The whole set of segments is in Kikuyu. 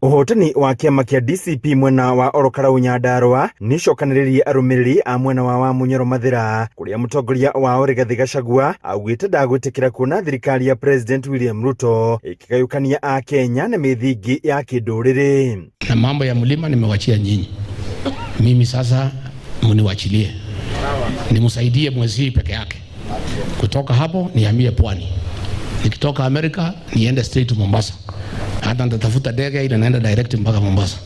Ũhotani wa kĩama kĩa DCP mwena wa Ol Kalou Nyandarua nĩũcokanĩrĩirie arũmĩrĩri a mwena wa Wamunyoro Mathĩra, kũrĩa mũtongoria wao Rigathĩ Gachagua augĩte ndagwĩtĩkĩra kuona thirikari ya President William Ruto ĩkĩgayũkania Akenya na mĩthingi ya kĩndũrĩrĩ. Na mambo ya mlima nimewachia nyinyi. Mimi sasa mniwachilie, nimsaidie mwezi hii peke yake. Kutoka hapo nihamie pwani, nikitoka Amerika niende straight to Mombasa. Hata nitatafuta ndege ile naenda direct mpaka Mombasa.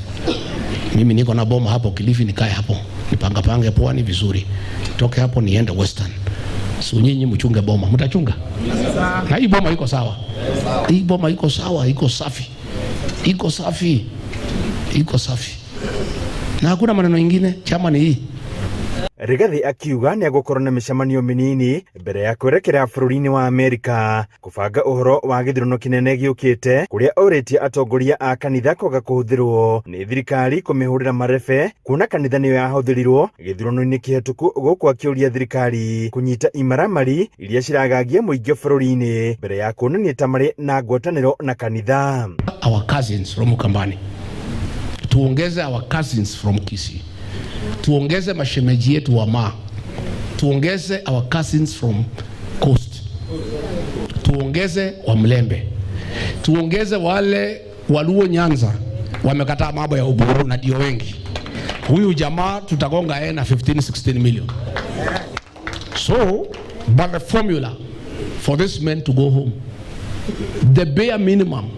Mimi niko na boma hapo Kilifi, nikae hapo nipanga pange pwani vizuri, toke hapo niende Western. So nyinyi mchunge boma, mtachunga na hii boma iko sawa, hii boma iko sawa, iko safi, iko safi, iko safi, na hakuna maneno ingine. Chama ni hii. Rigathi akiuga nĩ egũkorwo na mĩcemanio mĩnini mbere ya kwerekera bũrũri-inĩ wa Amerika kũbanga ũhoro wa gĩthurano kĩnene gĩũkĩte, kũrĩa orĩtie atongoria a kanitha kwaga kũhũthĩrwo nĩ thirikari kũmĩhũrĩra marebe, kuona kanitha nĩyo yahũthĩrirwo gĩthurano-inĩ kĩhetũku, gũkũ akĩũria thirikari kũnyita imaramari iria ciragagia mũingĩ bũrũri-inĩ mbere ya kuonania ta marĩ na ngwatanĩro na kanitha. Our cousins from Ukambani, tuongeze our cousins from Kisii, tuongeze mashemeji yetu wa Maa, tuongeze our cousins from Coast, tuongeze wa Mlembe, tuongeze wale Waluo Nyanza wamekataa mambo ya Oburu na ndio wengi. Huyu jamaa tutagonga yeye na 15 16 million. So, but the formula for this man to go home, the bare minimum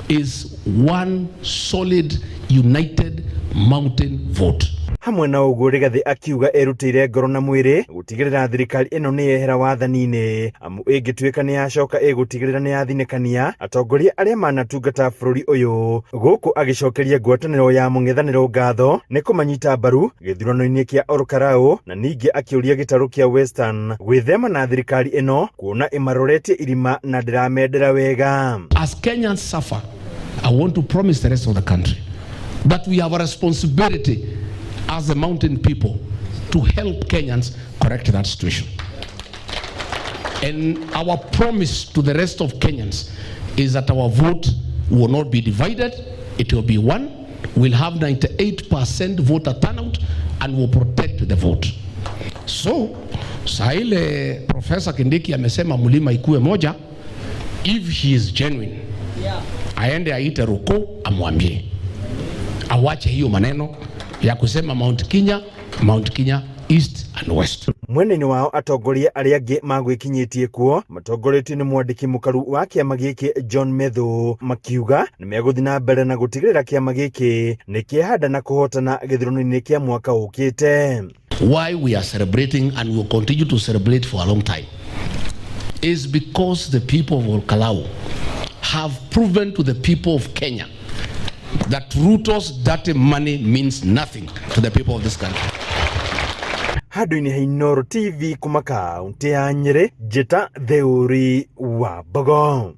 is one solid united mountain vote. Hamwe na ũguo, Rigathĩ akiuga erutĩire ngoro na mwĩrĩ gũtigĩrĩra thirikari ĩno nĩ yehera wathani-inĩ, amu ĩngĩtuĩka nĩ yacoka ĩgũtigĩrĩra nĩ yathinĩkania atongoria arĩa manatungata bũrũri ũyũ, gũkũ agĩcokeria ngwatanĩro ya mũng'ethanĩro ngatho nĩ kũmanyita mbaru gĩthurano-inĩ kĩa Ol Kalou, na ningĩ akĩũria gĩtarũ kĩa Western gwĩthema na thirikari ĩno kuona ĩmaroretie irima na ndĩramendera wega. As Kenyans suffer, I want to promise the rest of the country that we have a responsibility as the mountain people to help Kenyans correct that situation. And our promise to the rest of Kenyans is that our vote will not be divided, it will be one. We'll have 98% voter turnout and we'll protect the vote. So, saa ile Professor Kindiki amesema mlima ikuwe moja, if he is genuine, aende aite Ruko amwambie awache hiyo maneno ya kusema Mount Kenya, Mount Kenya East and West. Mwena-inĩ wao, atongoria arĩa angĩ magwĩkinyĩtie kuo matongoretio nĩ mwandĩki mũkaru wa kĩama gĩkĩ John Methu makiuga nĩ megũthiĩ na mbere na gũtigĩrĩra kĩama gĩkĩ nĩ kĩehanda na kũhotana gĩthurano-inĩ kĩa mwaka ũkĩte. Why we are celebrating and will continue to celebrate for a long time is because the people of Ol Kalou have proven to the people of Kenya that Ruto's dirty money means nothing to the people of this country. Handũ-inĩ ha Inooro TV kuma kaũntĩ ya Nyĩrĩ, njĩta Theuri wa Mbogo.